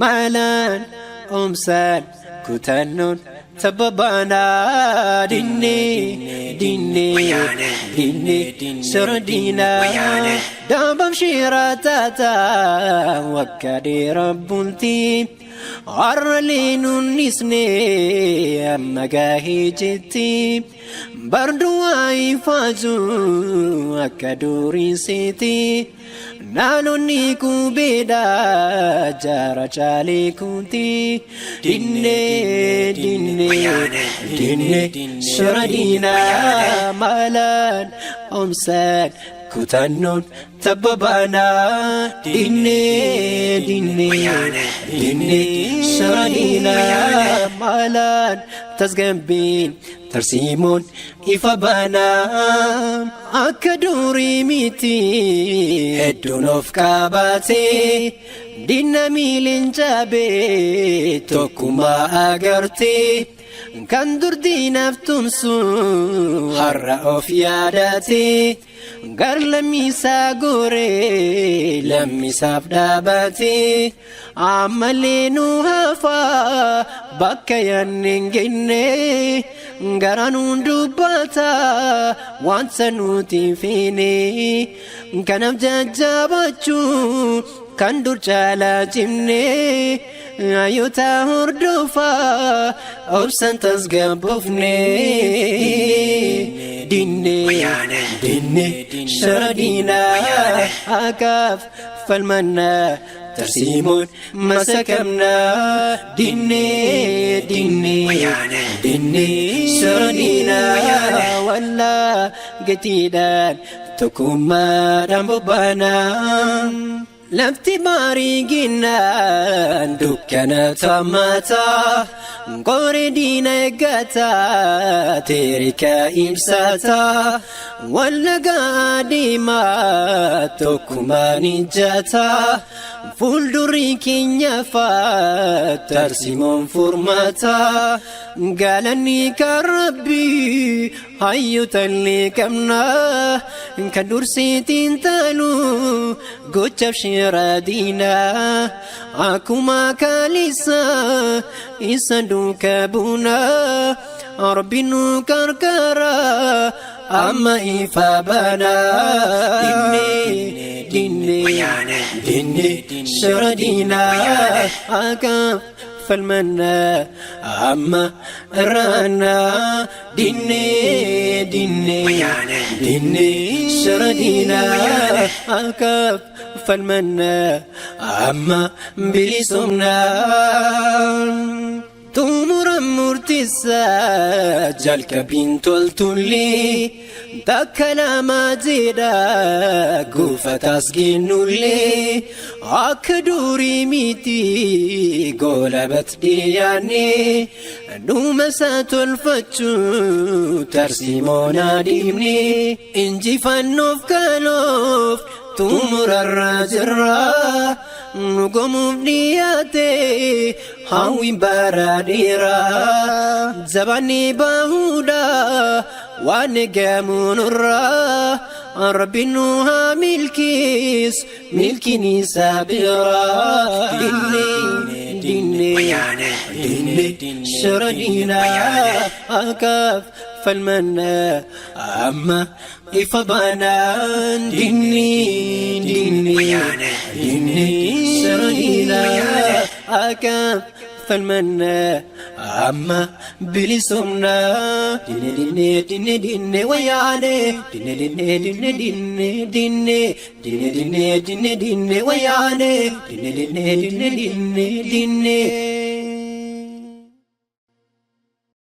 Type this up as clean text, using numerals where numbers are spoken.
Maalaan oomsaan kutannoon tabba baanaa dinnee dinnee dinnee sora diinaa daabam shiiraa taataa waggaa dheeraa bultii har'alee nuunnisnee amma gaahee jetti barduwaa ifaaju akka durii seeti. Naanonni qubeedha jaara caalee kuuti dinnee dinnee dinnee shora diinaa maalaan omsaan kutannoon tabba baanaa dinnee dinnee dinnee shora diinaa maalaan tasgabbiin tarsiimoon ifa baanaa akka durii miti hedduun of qabatee dinna miiliin cabee tokkummaa agartee kan dur diinaaf tumsu har'a of yaadatee gar lammiisaa gooree lammiisaaf dhaabatee ammallee nu hafaa bakka yaadne hin genne garaa nuun dubbata wanta nuti hin feene kanaaf jajjabaachuu kan dur caalaa cimne hayyoota hordofaa obsan tasgabboofne dinne dinne shara diinaa haqaaf falmannaa tarsiimoon masakamnaa dinnee dinnee dinnee shara diinaa wallaa gatiidhaan tokkummaadhaan bobbaanaa. Lafti baarii ginnaan dukkana tammaataa qoree diina eeggataa teerika ibsataa wallagaa deemaa tokkummaan ijjataa fuuldurri keenya faa tarsiimoon furmaataa galanni kan rabbii hayyoota illee qabnaa kan dursiitiin taanu gochaaf shira diinaa akkuma kaalisa isa duuka buunaa rabbi nu gargaara amma ifa banaa dinnee dinnee dinnee shira diinaa haqaaf falmannaa amma irraannaa dinnee dinnee dinnee shira diinaa haqaaf falmannaa amma bilisumnaa. Xumura murtisaa jalqabiin toltullee takka lama jedha guufataas gennullee akka durii miti goolabat dhiyaanne dhuma isaa tolfachuu tarsiimoon adeemne injifannoof kaloof xumurarra jirra nu gomuuf dhiyaate hawwiin bara dheeraa jabaanni bahuudha waan eegamu nurraa rabbi nu haa milkiis milkiin isaa biraa dinnee dinnee dinnee shira diinaa haqaaf falmannaa amma ifa baanaan dinnee dinnee dinnee shira diinaa haqaaf falmannaa amma bilisumnaa dinne dinne dinne dinne wayyaane dinne dinne dinne dinne dinne dinne dinne dinne dinne wayyaane dinne dinne dinne dinne dinne